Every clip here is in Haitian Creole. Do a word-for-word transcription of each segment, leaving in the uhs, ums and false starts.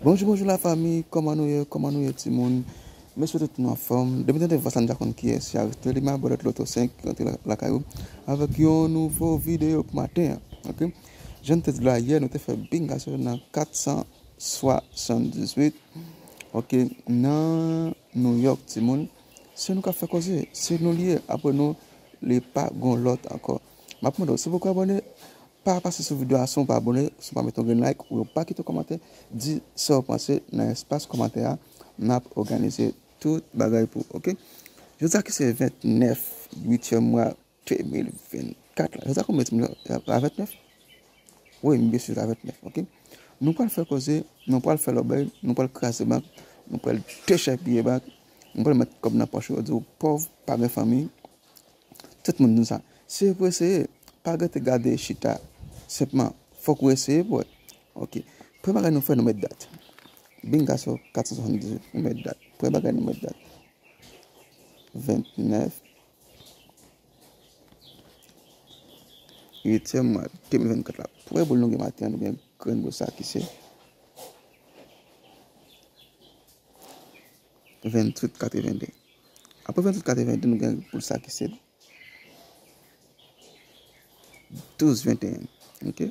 Bonjou, bonjou lafanmi, kòman nou ye, kòman nou ye timoun? M espere tout nou anfòm. Depi tande vwa sa, nou ja konn kiyès, se Aristel, li menm bòlèt Loto senk ki rantre la- lakay ou avèk yon nouvo videyo pou maten an, oke? Jan m te di la yè, nou te fè bingaso nan kat san swasanndizwit, oke, nan New York, timoun. Se nou k ap fè koze, se nou li ye, apre nou, li pa gon lòt ankò. M ap mande w, si w poko abòne, pa pase sou videyo a san w pa abòne, san w pa mete yon grenn like, ou pa kite yon kòmantè, di sa w panse nan espas kòmantè a, n ap òganize tout bagay pou ou, oke? Jodi a ki se vennèf uityèm mwa de mil vennkat la. Jodi a konbyen timoun? A vennèf? Wi, m byen si a vennèf, oke? Nou pral fè koze, nou pral fè lòbèy, nou pral kraze bank, nou pral dechèpiye bank, nou pral met kòb nan pòch ou, yo di w pòv, pa gen fanmi. Tout moun di sa. Se pou eseye, pa rete gade chita. Senpman, fòk ou eseye pou wè. Oke. Premye bagay nou fè, nou met dat. Bingaso kat san swasanndizwit, nou met dat. Premye bagay, nou met dat. Vennèf uityèm mwa de mil vennkat la. Premye boul nou gen maten an, nou gen grenn boul sa ki se venntuit katrevende. Apre venntuit katrevende, nou gen boul sa ki se douz venteyen. Oke?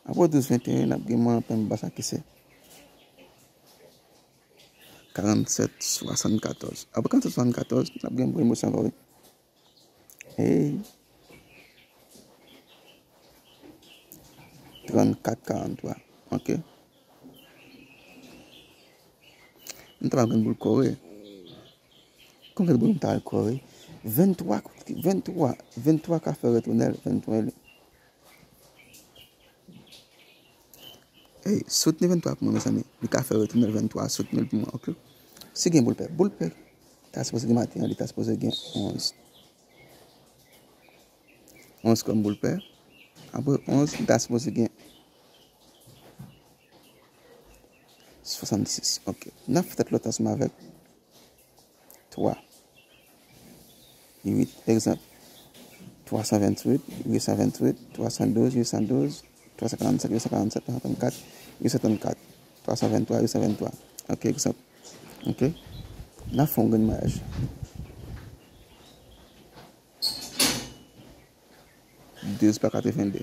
Apre douz venteyen, n ap gen mwa anpèn ba sa ki se karannsèt swasannkatòz. Apre karannsèt swasannkatòz, n ap gen premye boul sa ankò, wi. Hey. Trannkat karanntwa. Oke. M ta pral gen boul kore. Konbyen boul m ta al kore? Venntwa, venntwa, venntwa ka fè retounen l, venntwa li. Ey, soutni venntwa pou mwen, mezanmi. Li ka fè retounen venntwa, soutni l pou mwen, oke? Si gen boul pè, boul pè ta sipoze gen maten an, li ta sipoze gen onz. Onz kòm boul pè. Apre onz, li ta sipoze gen swasannsis. Oke. N ap fè tèt lòt ansanm avèk twa, uit, egzanp, twa san venntuit, uit san venntuit, twa san douz, uit san douz, twa san karannsèt, uit san karannsèt, twa san trannkat, uit san trannkat, twa san venntwa, uit san venntwa. Oke, egzanp. Oke? N ap fè yon grenn mayaj. Douz pa katrevende.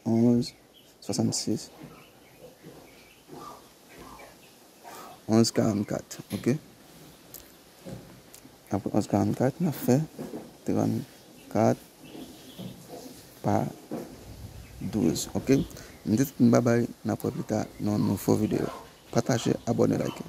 Onz swasannsis. Onz karannkat, oke? Apre onz karannkat, n ap fè trannkat pa douz, oke? M di tout moun babay, n ap wè pita nan yon nouvo videyo. Pataje, abòne, like.